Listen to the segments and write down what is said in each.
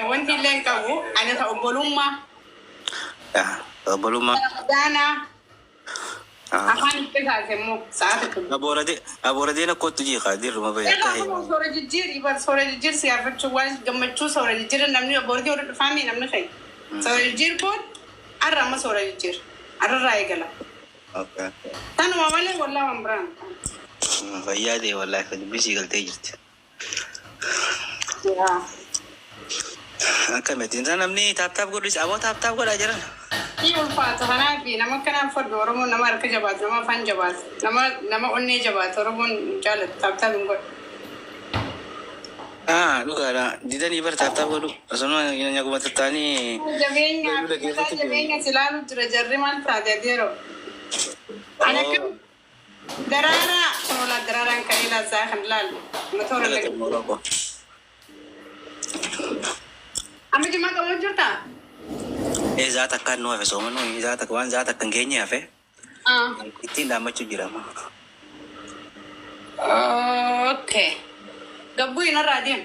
Wanti illee hin qabu ani ka obbolummaa. Yaa obbolummaa. Ramadaanaa afaan itti taate immoo sa'a tokko. Abooradee abooradeen akkootti jiiqa dirruma bahe akka Irraa kun heeraa. soora jijjiiri bar soora jijjiir si gaafachuu waan gammachuu soora jijjiira namni abbootii warra dhufaami namni fa'i. Soora jijjiir kun arra amma soora jijjiir arrarraa eegala. Okay. Tanuma malee wallaa waan biraan. Fayyaa ta'e wallaahi dubbisii galtee jirti. Yaa. Akkamitti inta namni tap tap godhu aboo tap tap godhaa jiran. Ni ulfaata kanaaf nama akkanaan fadhu Oromoon nama harka jabaatu nama afaan jabaatu nama nama onnee jabaatu Oromoon jaalatu tap tap hin godhu. Ah, dhugaadha. Didanii bar tap tap godhu. Osuma nyaguma tattaanii Jabeenya loluu mataa dhaggeeffatu jiru. jabeenya si ilaalu jira jarri maal taate ati yeroo. Ani akkam daraaraa kun daraaraan kan ilaasaa kan ilaalu motora Galatoomuu Oromoo. Amma jimaa qabu jirtaa? Ee zaata akkaan nu hafe soomanuu zaata waan zaata akkan geenye hafe ittiin dhaammachuu jira amma. Okay. Gabbuu narraa deemu.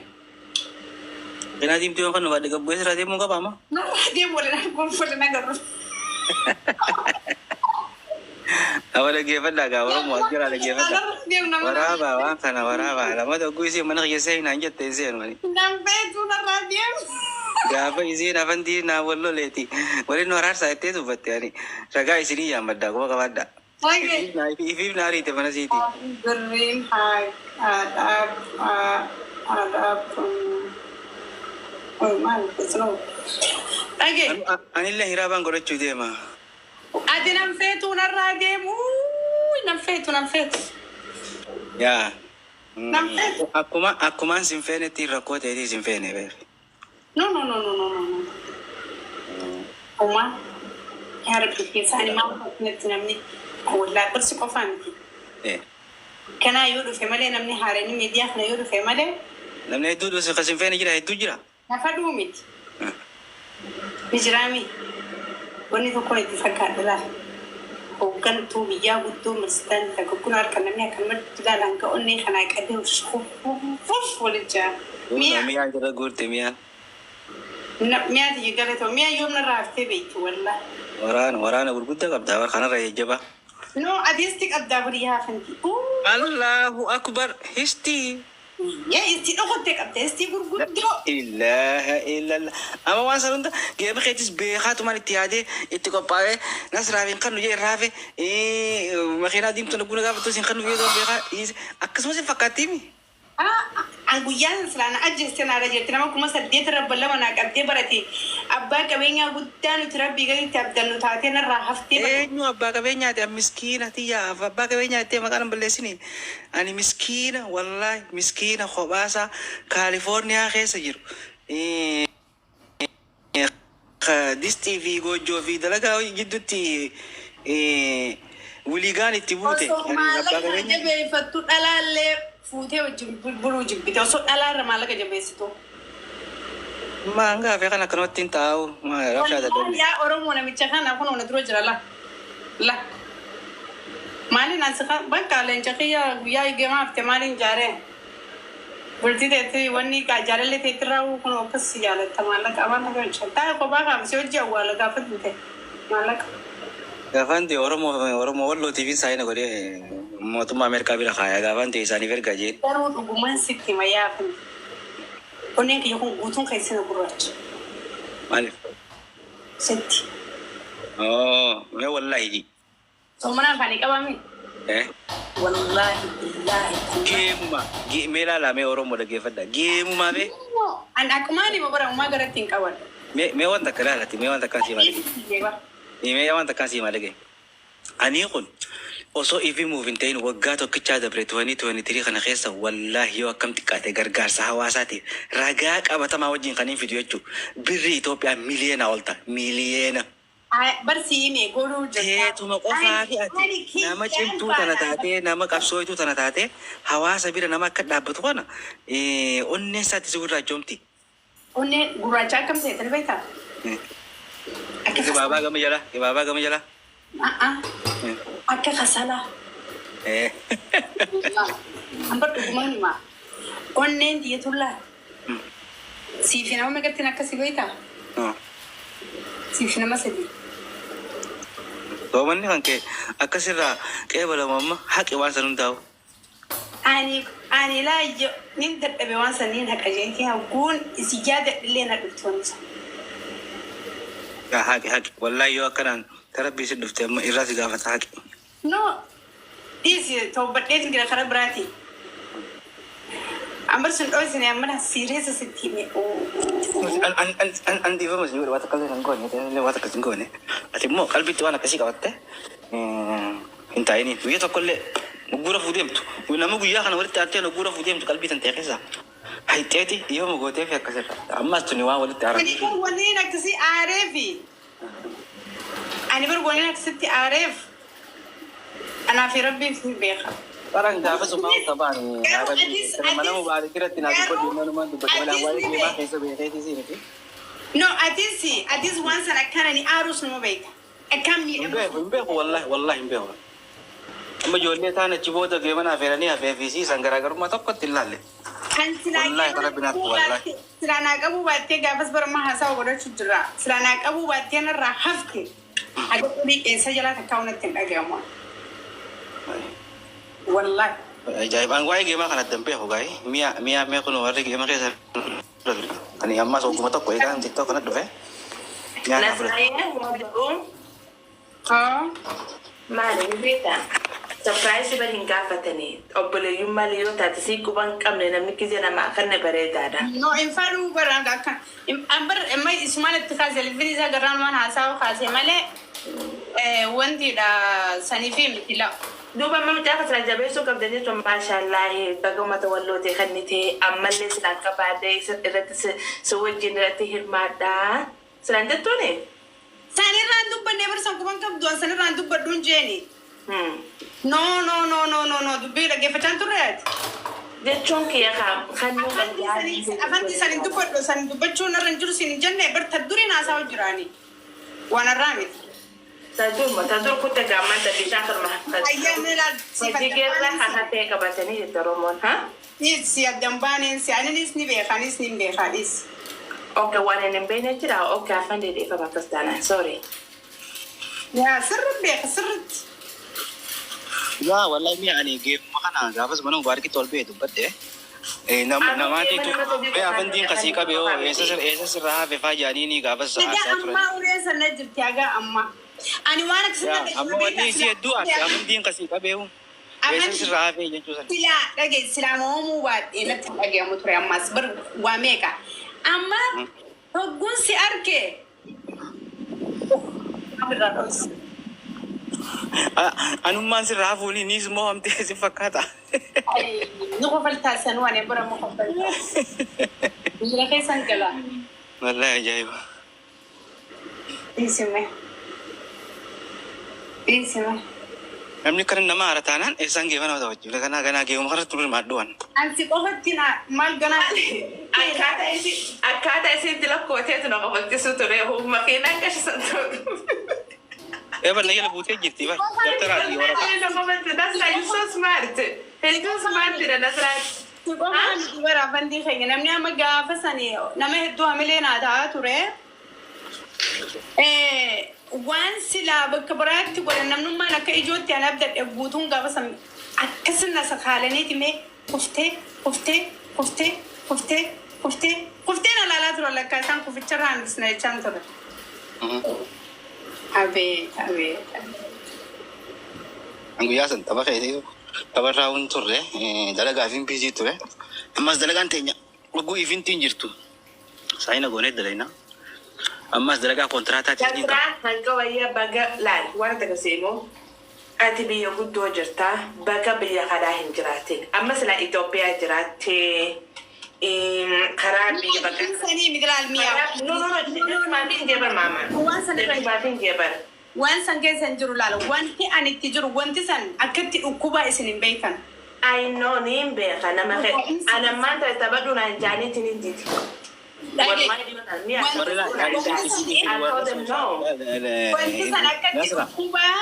Ganaa diimtuu yoo kan nu baadhe gabbuu eessa deemuu qaba amma? Narraa deemu waliin arguun waliin agarru. Nama dhaggeeffadhaa gaa Oromoo as jira dhaggeeffadhaa. Narraa deemu nama Waraabaa waan kana waraabaa lama tokko isii mana keessa hinaan jette hin seenu ani. Nan beektu narraa deemu. Gaafa isiin afantii naa wal loleeti waliin nu araarsaa jettee tuffatte ani ragaa isinii yaammaddaa quba qabaadhaa. Dhage. Ifiif naa riite mana siiti. Birriin haadhaaf haadhaaf maal Dhage. Anillee hiraabaan godhachuu deema. Ati nan feetu narraa deemu. Nan feetu nan feetu. Yaa. Nan feetu. Akkuma akkumaan sin feenetti rakkoo ta'eetii sin feene beekti. No, no, no, no, no, no, no. Uumaa yaa Rabbi keessaan maal fakkiitti namni wallaa qorsi qofaa miti. Kanaa yoo dhufe malee namni haaraan miidiyaa kana yoo dhufe malee Namni hedduu dhufe kan sin feene jira hedduu jira. Lafa dhuu miti. Ni jiraami. Wanni tokkoon itti fakkaadha laala. Hooggantuu biyyaa guddoo ministeerri takka kun harka namni akkanumatti ilaalan ka onnee kanaa qabee fuf walitti jaa. Mi'a Miyaan jala guurte miyaan. Mi'a tiyya galatoo mi'a yoom narraa haftee beektu wallaa. Waraana waraana gurguddaa qabda bara kanarra jajjabaa. No, adeesti qabdaa barii haafanti. Allahu akbar histii. Yaa istii dhokottee qabda istii gurguddoo. Ilaha illallah. Amma waan san hunda geeba keetis beekaatumaan itti yaadee itti qophaa'ee nasraaf hin kannu jee irraa hafe makiinaa diimtuu na guna gaafattus hin kannu jee beekaa akkasumas hin fakkaattiimi. An guyyaan silaa na ajjeeste naara jirti nama 8000 rabba lama naa qabdee barate abbaa qabeenyaa guddaa nuti rabbii gaditti abdannu taatee narraa haftee barate. Eenyu abbaa qabeenyaati? Ani miskiina tiyyaaf abbaa qabeenyaa jettee maqaa nan balleessini. Ani miskiina wallaahi miskiina kophaasaa Kaalifoorniyaa keessa jiru. Distii fi goojjoo fi dalagaa gidduutti wiliigaan itti buute. Osoo Ani abbaa maallaqa qabeenya. jabeeffattu dhalaallee fuutee wajjin bulbuluu jibbite osoo dhalaarra maallaqa jabeessitu. Maan gaafee kan akkanumatti hin taa'u. Rabshaa Wallaahi dadhabne. yaa Oromoo namicha kana kun na dura jira la. La. Maaliin as bakka leenca kiyya guyyaa eegamaa hafte maaliin jaaree? Bultii teetti wanni jaalallee teetti irraa kun akkas si jaalatta maallaqa afaan nagaa taa'e kophaa kaafisee hojii awwaala gaafa dhufte maallaqa. Gaafaan ta'e Oromoo Oromoo Wallootiif saayina godhee mootummaa Ameerikaa bira kaaya. Gaafaan ta'e isaaniif ergaa jeen. Garuu dhugumaan sitti mayaafin. Onneen kiyya kun guutuun keessina gurraacha. Maaliif? Sitti. Oo, mee wallaahi ji. Soomana afaanii qabame. Eh? Wallaahi billaahi. Geemuma. Mee ilaalaa mee Oromoo dhaggeeffadha. Geemumaa mee An akkumaan hima bara uumaa garatti hin qaban. Mee mee waan takka ilaalati mee waan takka sii maal Mee waan takka sii maal Ani kun osoo ifimuuf hin ta'in waggaa tokkichaa dabre 2023 kana keessa wallaahi yoo akkam xiqqaate gargaarsa hawaasaatiif ragaa qabatamaa wajjin kan hin fidu jechuudha. Birri Itoophiyaa miliyoona ol ta'a. Miliyoona. Barsii hime godhuu jirta. Teetuma qofaa fi ati nama cimtuu tana taatee nama qabsooytuu tana taatee hawaasa bira nama akka dhaabbatu kana onneen isaatti si gurraachoomti. Onnee gurraacha akkam seetan beektaa? Akka Gibaabaa gama jala gibaabaa gama jala. Akka kasalaa. An bar dhugumaan himaa. Onneen tiyya tullaa. Siifi nama meeqattiin akkasii beektaa? No. Siifi nama sadii. Soomanni kan kee akkasirraa qeebalamu amma haqi waan san hundaa'u. Ani laayyo nin dadhabe waan saniin haqa jeetii hagguun isi yaadadhillee na dhufti wanti sun. Yaa haqi haqi wallaahi yoo akkanaan tarabbii si dhufte amma irraa si gaafata haqi. No, dhiisi, toobadheetin jira karaa biraati. Ambar sun dhoosine amma serious sitti hime. An dhiifama si godhe, waan takka illee hin goone, waan takka hin goone. Ati immoo qalbiitti waan akkasii qabatte hin taa'iniin guyyaa tokkollee guura fuu deemtu. Nama guyyaa kana walitti aanteen guura fuu deemtu qalbii tan ta'e keessa. Hayxeeti dhiifama gootee fi akkasirra. Ammas tuni waan walitti Ani aaran. bar waliin akkasii aareefi. Ani bar waliin akkasitti aareef anaa fi rabbiin ni beeka. Qaran gaafa sumaa qabaan Garuu atis mana atis mubaarak irratti naa dubbadhu garuu manumaan dubbadhu malee atis waa'ee ni geemaa beeka. keessa beekeetii siiniti. No, atis waan sana akkana ni aarus numa beeka. Akkam Hin miidhamu. beeku, hin beeku, wallahi wallahi hin beeku. Amma ijoollee taan achi booda geema naa feeranii hafee fi siisan garaagarummaa tokkotti hin laalle. Kan silaa Wallahi geema rabbi naaf qabuu wallahi. baatte, silaa naa qabuu baattee gaafas barama haasawa godhachuu jira. Silaa naa qabuu baattee narraa hafte. Aga xurii qeensa jalaa takkaa natti hin dhagahamu. Wallahi. Ajaa'ibaan waa'ee geemaa kana addan beeku gaa'e mi'a mi'a mi'a kun warri geema keessa ani ammas ogguma tokko eegaan TikTok kana dhufe mi'a naa fudhate. Nasraayyaa waa jedhu Haa. maali ni beektaa? Surprise bari hin gaafatanii obboleeyyummaa yoo taate si quban qabne namni kizee namaa kanna bareedaadha. No, hin fadhuu bara akka ambar amma isumaan itti kaase lifin isaa garraan waan haasawa kaase malee wantiidha saniifi miti la. Duuba amma mucaa kana jabeessuu qabdan jechuun maashallaahi baga uummata wallootee kan ni ta'e ammallee sila akka baadhee irratti si wajjin irratti hirmaadhaa. Silaan jettuuni? Sanirraan dubbanne barsan quban qabdu an sanirraan dubbadhuun jeeni. No, no, no, no, no, no, dubbii dhaggeeffachaan turre ati. Jechuun kiyya kan nu Afanti sanin dubbadhu san dubbachuun irra hin jiru sin hin jenne bar duriin haasawa jiraani. Waan irraa miti. Tadur tadur kutte gaamman bishaan kanuma. Ayyaanni ilaal Hojii keessa kakatee qabatanii jette Oromoon. Ha? Si addan baaneen si aninis ni beeka anis ni beekaadhis. Okay, waan hin beekne jira. Okay, afaan dheedheefama akkas taanaan. Sorry. Yaa sirri beeka sirritti. Yaa wallahi mi'a ani geemuma kana gaafas mana mubaarakitti ol ba'e dubbadhe. Namaatiitu bee afantiin kasii qabe yoo eessa sirraa hafe faa jaaniini gaafas Nagaa haasaa turan. ammaa ulee sana jirti hagaa ammaa. Ani waan akkasii Amma wanni isii hedduu ati afantiin kasii qabe yoo eessa sirraa hafe jechuu sana. Silaa dhage silaa moomuu baadhee natti dhagahamu ture ammas bar waa meeqa. Amma hogguun si arge. Irraa dhoos. Anummaan sirraa hafuuni niis immoo hamtee si fakkaata. Nu kofaltaa sanuu ani bira mu kofaltaa. Jira keessan gala. Wallahi ajaa'iba. Dhiisime. Dhiisime. Namni akkana nama haara taanaan eessaan geema nama taphachuu. Ganaa ganaa geemuma kanatti turre maadduwan. Ansi qofatti na maal ganaa. Akkaataa isitti lakkooteetu na kofalchiisu ture. Makiinaan gashisan ture. Ee barna jala buutee jirti bar. Dabtaraa fi waraqaa. Na kofalchiisu. Nasraa, you so smart. Hedduu smart dha Nasraa. Si qofaan bara afandii keenya namni amma gaafa sani nama hedduu hamilee naa ta'aa ture. Waan silaa bakka biraatti godhan namnummaan akka ijootti an abdadhe guutuun gaafa san akkasin na sakaalaniiti mee kuftee kuftee kuftee kuftee kuftee kuftee na laalaa ture lakkaa isaan kuficharraa hambisna jechaan ture. Abeet abeet. An guyyaa san tapha keessa tapharraa hun turre dalagaa fi busy ture. Ammas dalagaan teenya wagguu ifintiin jirtu. Saayina goonee dalayna. Ammas dalagaa kontiraataatiin ni qaba. Nasraa hanga wayyaa baga laal waan agarsiimu ati biyya guddoo jirtaa baga biyya kanaa hin jiraatin amma silaa Itoophiyaa jiraattee karaa biyya bakka Sanii midilaal miyaa. No, no, no, jechumaafin jeebar maama. Waan sana irra Jechumaafin jeebar. Waan san keessa hin jiru laala. Wanti ani itti jiru wanti san akkatti dhukkubaa isin hin beekan. I know ni hin beeka nama kee. Anammaan ta'e taphadhu naan jaaniitiin hin didi. Wallahi mi'a Warri I told them no. Wanti san akkatti dhukkubaa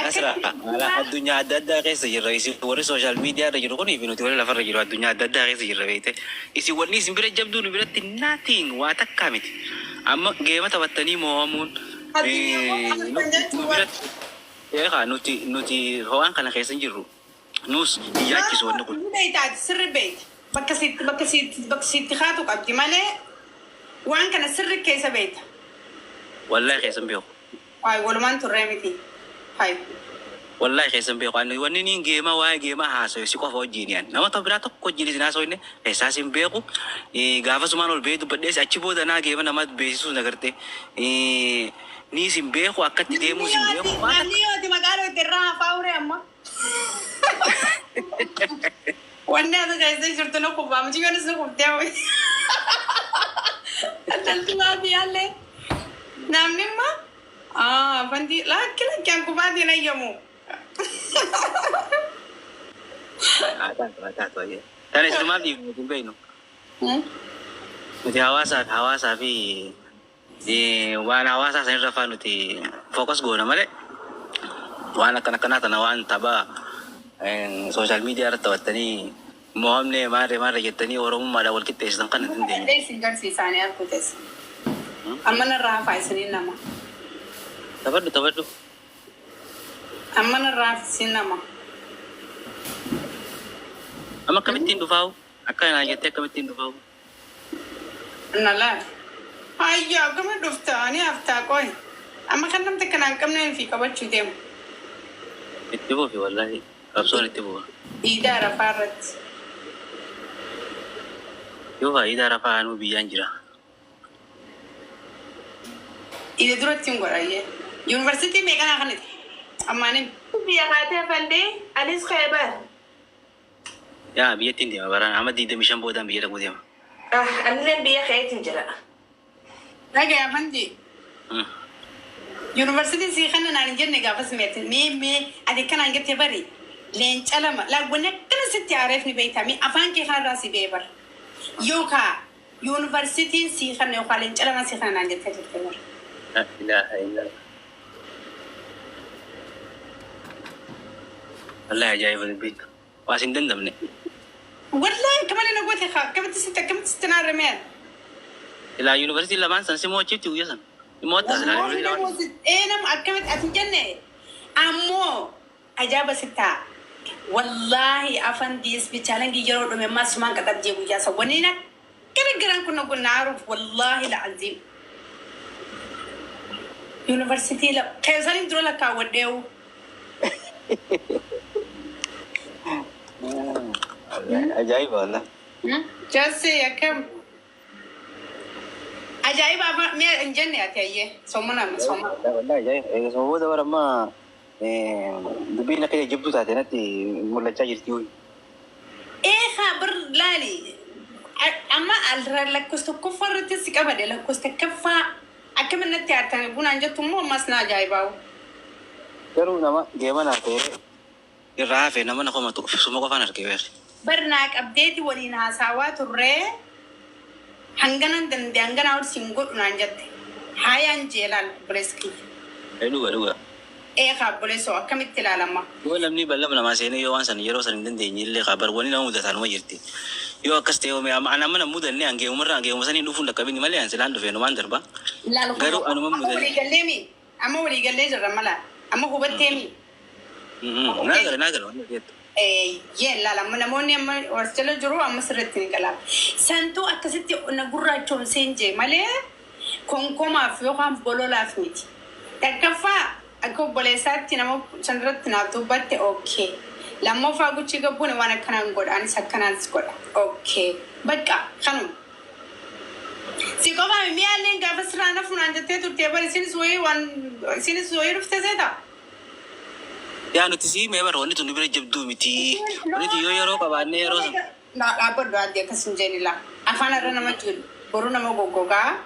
Nasra, Akkatti addunyaa adda addaa keessa jirra. Isin warri social media irra jiru kunii fi nuti warri lafarra jiru addunyaa adda addaa keessa jirra, beekte. Isin wanni isin bira jabduu nu biratti nothing, waa takkaa miti. Amma game taphattanii moo'amuun Addunyaa nu qofa nu jechuun biratti eegaa nuti ho'aan kana keessa hin jirru. Nus hin yaachisu wanni kun. Ni beektaati, sirri beekti. Bakka sitti haatu qabdi malee waan kana sirri keessa beekta. Wallahi keessa hin beeku. Waay, walumaan turree miti. Hayi. Wallahi keessa hin beeku. Ani wanni niin game waa'ee game haasawe si qofa wajjin yaan. Nama tokko biraa tokko wajjin isin haasawinne keessaas hin beeku. Gaafa sumaan ol ba'ee dubbadhees achi booda naa game nama beeksisuus nagarte. Niis hin beeku, akkatti deemuus hin beeku. Waan Namni yooti maqaa dhootte irraa hafaa ure amma. Wanni ati keessa jirtu nu kubbaa muciyyoonis nu kuftee ho'i. Daldalti maatii yaallee. Namni immoo fanti lakki lakki an kubaatiin ayyamu. Haa taatu, haa taatu, ayyee. Tana isinumaaf dhiifne, hin beeknu. Nuti hawaasaa fi waan hawaasaa sanirra faa nuti focus goona malee waan akkana akkanaa tana, waan taphaa social media irratti taphattanii mo'amne maarree maarree jettanii oromummaadhaan wal qixxeessitan kan hin dandeenye. Illee isin garsiisaanii arguutes. Amma narraa hafaa isiniin nama. Taphadhu, taphadhu. Amma narraa hafi isin nama. Amma akkamittiin dhufaawu? Akka kanaa jettee akkamittiin dhufaawu? Na laal. Ayyaa, akkami dhufta ani haftaa qoy. Amma kan namti kanaan qabneen fi qabachuu deemu. Itti fufi, wallahi qabsoon itti fufa. Iidaa Arafaa irratti. Itti fufa, iida Arafaa anuu biyyaan jira. Iida duratti hin godhayyee. Yuunivarsiitii meeqanaa kanati? Ammaanin. Biyya kaatee fandee anis Khaybar. Yaa, biyyattiin deema baraan, amma 25 boodaan biyya dhaquu deema. Ah, anilleen biyya keetiin jira. Dhagaya fanti. Yuunivarsiitiin sii kana naan hin jenne gaafas meetti. Mee mee, ati akkanaan jettee bari. Leenca lama laawwanni akkana sitti aareef ni beektaa mee, afaan kee kanarraa si bee bara. Yookaa yuunivarsiitiin sii kana yookaan leenca lama sii kana naan jettee turte bara. La ilaha illallah. Wallahi ajaa'iba dubbiin. Waa sin dandamne. Wallahi akka malee na goote kaa, akkamitti sitti naan remeen. Ilaa, yuunivarsiitii lamaan san si mo'achiifti guyyaa san. Si mo'atta silaa yuunivarsiitii lamaan. Ee, nama akkamitti ati hin jenne ammoo ajaa'iba sittaa. Wallaahi afan DSP challenge yeroo dhume ammaa sumaan qaxarjee guyyaa san wanni akkana garaan kun na aaruuf, wallaahi la'aziim. Yuunivarsiitii lama keessaniin dura lakkaawwadheewu. Ajaa'iba wallahi. Jesse, akkam ajaa'iba afaan mi'a hin jenne ati ayyee soomana soomana. Wallahi ajaa'iba. Eegasuma booda bara ammaa dubbiin akka jajjabduu taate natti mul'achaa jirti. Eegaa bir laali, amma lakkoofsa tokkoffaa irratti si qabade, lakkoofsa tokkoffaa akkamiin natti aartan bunaan jettu immoo ammas na ajaa'ibaawu. Garuu nama game naa ta'e irraa hafe nama na komatu suma qofaan arge beekne. Barnaa qabdeeti waliin haasawaa turree, hanganan danda'e hanganaa ol siin godhu naan jette. Haayaan jeelaal obboleessa kiyya. Dhuga, dhuga. Eegaa obboleessoo, akkamitti ilaalama? Yoo namni bal'ama namaa seenee, yoo waan sana yeroo sana hin dandeenye illee bar wanni nama mudataanuma jirti. Yoo akkas ta'e oome amma ana mana mudanne hangeemumarra hangeemuma saniin dhufuun dhaqqabini malee an silaan dhufee numaan darba. Ilaalu. Garuu anuma Amma mudate. walii galleemi. Amma walii gallee jirra mala. Amma hubatteemi. Naa gala, naa gala waan jettu. Yee, laala, amma namoonni amma as jala jiru amma sirriitti ni galaaf. Santuu akkasitti na gurraachoomseen jee malee konkomaaf yookaan bololaaf miti. Takkaffaa, akka obboleessaatti nama sanarratti naaf dubbatte, okay. Lammaffaa, guchii gabbuun waan akkanaan godha, anis akkanaan si godha, okay. Bakka kanuma. Si qofaa mi'aalleen gaafa sirraa nafu naan jettee turte bari, isinis wayii waan isinis wayii dhufte seeta. Yaa, nuti sii mee bara wanni tun nu bira jabduu miti. Wanni tun yoo yeroo qabaannee yeroo sana. Dhaabbadhu adde, akkas hin jeenila. Afaan irra nama jiru boruu nama goggogaa.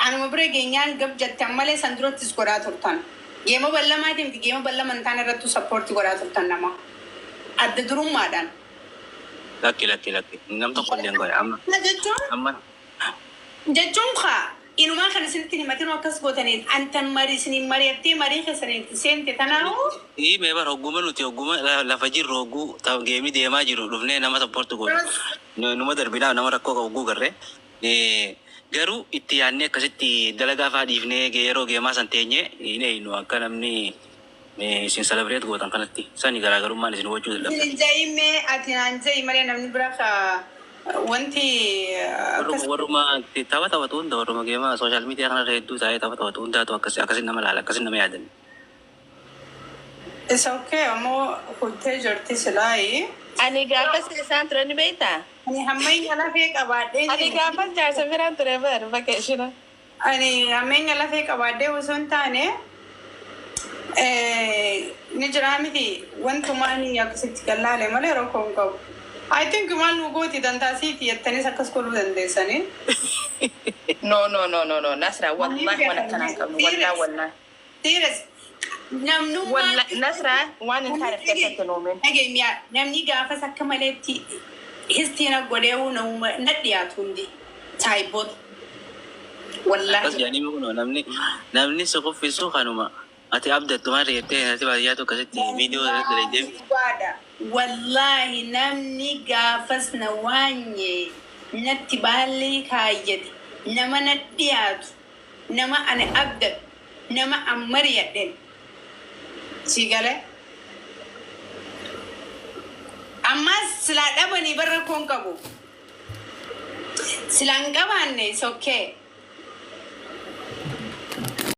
Anuma bira geenyaan gab jettan malee san durattis godhaa turtan. Game bal'amaati miti, game bal'ama hin taane irrattuu support godhaa turtan nama. Adda durummaadhaan. Lakki, lakki, lakki. Nam tokko illee hin godhe amma. Jechuun Amma jechuun kaa Inumaa kan isinitti himatin akkas gootaniin antan marii isiniin mari'attee marii keessaniin seente tanaahu. Mee bara hogguma nuti hogguma lafa jirru, hogguu geemii deemaa jiru dhufnee nama support godhu. Numa darbinaa nama rakkoo qabu hogguu garree. Garuu itti yaadnee akkasitti dalagaa fa'aa dhiifnee yeroo geemaa san teenyee hin eeynu akka namni isin celebrate gootan kanatti. Sani garaagarummaan isin hubachuu dadhabdan. Isin ja'imee ati naan ja'i malee namni bira ka wanti akkas. Warruma tapha taphatu hunda, warruma geemaa social media kanarra hedduu taa'ee tapha taphatu hundaatu akkasi akkasin nama laala, akkasin nama yaadan. Isa okay, ammoo kuttee jirti silaayi. Ani gaafas isaan ture ni beektaa? Ani hammeenya lafee qabaadhee Ani gaafas jaarsa biraan ture bar vacation. Ani hammeenya lafee qabaadhee osoo hin taane ni jiraa miti, wantumaan akkasitti gallaale malee rakkoo hin qabu. I think maal nu gooti dantaasiiti jettanis akkas godhuu dandeessanii. No, no, no, no, no, Nasra, wallahi waan akkanaa hin qabnu, wallahi, wallahi. Serious. Namnummaan. Wallahi, Nasra, waan hin taane keessatti hin uumin. Dhageenya namni gaafas akka maleetti histiina godhee nama na dhiyaatu hundi taayiboota. Akkas Wallahi. jedhanii kunoo namni si kuffisu kanuma ati abdattu maal jettee ati baadiyyaatu akkasitti viidiyoo irratti dalaydee. Dhugaadha. Wallahi namni gaafas na waanye natti baallee kaayyate, nama na dhiyaatu, nama ani abdatu, nama an mariyadhen si galee. Ammas silaa dhabanii barra koon qabu. Silaan qabaanne is okay.